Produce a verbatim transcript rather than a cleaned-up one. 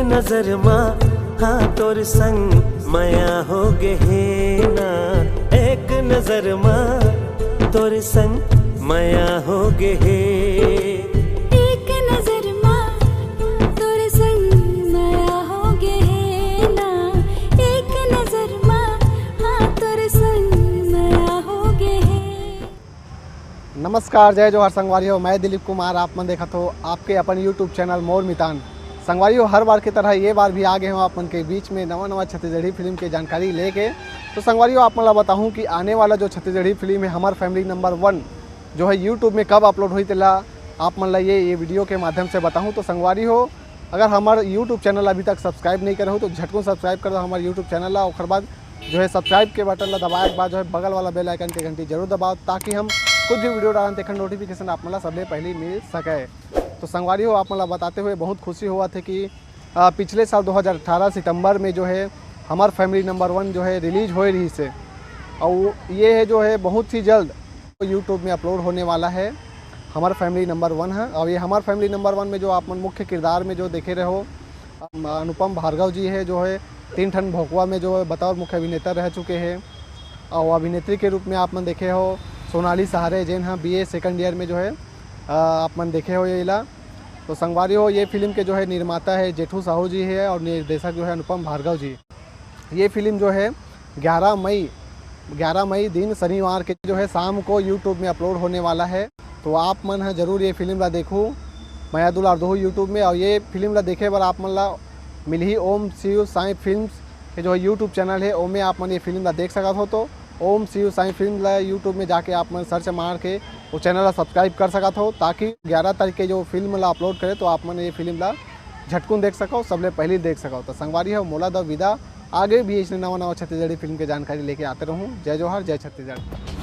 नजर मा, हाँ, तोर संग मया हो गे हे ना। एक नजर मा तोर संग मया हो गे हे। एक नजर मा तोर संग मया हो गे हे ना। एक नजर मा, हाँ, तोर संग मया हो गे हे। नमस्कार, जय जोहार संगवारी हो, मैं दिलीप कुमार, आप मन देखत हो आपके अपन YouTube चैनल मोर मितान। संगवारी हो, हर बार की तरह ये बार भी आ गए हो आप मन के बीच में नवा नवा छत्तीसगढ़ी फिल्म के जानकारी लेके। तो संगवारी हो, आप मन ला बताहूँ कि आने वाला जो छत्तीसगढ़ी फिल्म है हमर फैमिली नंबर वन, जो है YouTube में कब अपलोड होही तेला आप मन ला ये, ये वीडियो के माध्यम से बताहूँ। तो संगवारी हो, अगर हमर YouTube चैनल अभी तक सब्सक्राइब नहीं करे हो तो झटकुन सब्सक्राइब कर दो हमर YouTube चैनल ला। ओकर बाद जो है सब्सक्राइब के बटन ला दबाए के बाद जो है बगल वाला बेल आइकन के घंटी जरूर दबाओ, ताकि हम कुछ भी वीडियो डालन तेखर नोटिफिकेशन आप मन ला सबले पहले मिल सके। तो संगवारी हो, आप मन ला बताते हुए बहुत खुशी होवत हे कि अ, पिछले साल दो हज़ार अठारह सितंबर में जो है हमर फैमिली नंबर वन जो है रिलीज होए रहिस हे, और ये है जो है बहुत ही जल्द YouTube में अपलोड होने वाला है हमर फैमिली नंबर वन है। और ये हमर फैमिली नंबर वन में जो आप मन मुख्य किरदार में जो देखे रहे हो, अम, अनुपम भार्गव जी है जो है तीन ठन भोकवा में जो है बतौर मुख्य अभिनेता रह चुके हैं। और अभिनेत्री के रूप में आप मन देखे हो सोनाली सहारे, जेन ह बीए सेकंड ईयर में जो है, अ, आप मन देखे हो ये ला। तो संगवारी हो, ये फिल्म के जो है निर्माता है जेठू साहू जी है और निर्देशक जो है अनुपम भार्गव जी। ये फिल्म जो है ग्यारह मई, ग्यारह मई दिन शनिवार के जो है शाम को YouTube में अपलोड होने वाला है। तो आप मन ह जरूर ये फिल्म ला देखू, मया दुलार दोहू YouTube में। और ये फिल्म ला देखे बर आप मन ला मिलही ओम शिव साईं फिल्म्स के जो YouTube चैनल है, ओमे आप मन ये फिल्म ला देख सकत हो। तो ओम शिव साईं फिल्म ला YouTube में जाके आप मन सर्च मार के वो चैनल ला सब्सक्राइब कर सकत हो, ताकि ग्यारह तारीख के जो फिल्म ला अपलोड करे तो आप मन ये फिल्म ला झटकुन देख सको, सबले पहली देख सको। तो संगवारी हो, मोला दो विदा, आगे भी इसने नवा नवा छत्तीसगढ़ी फिल्म के जानकारी लेके आते रहूँ। जय जोहार, जय छत्तीसगढ़।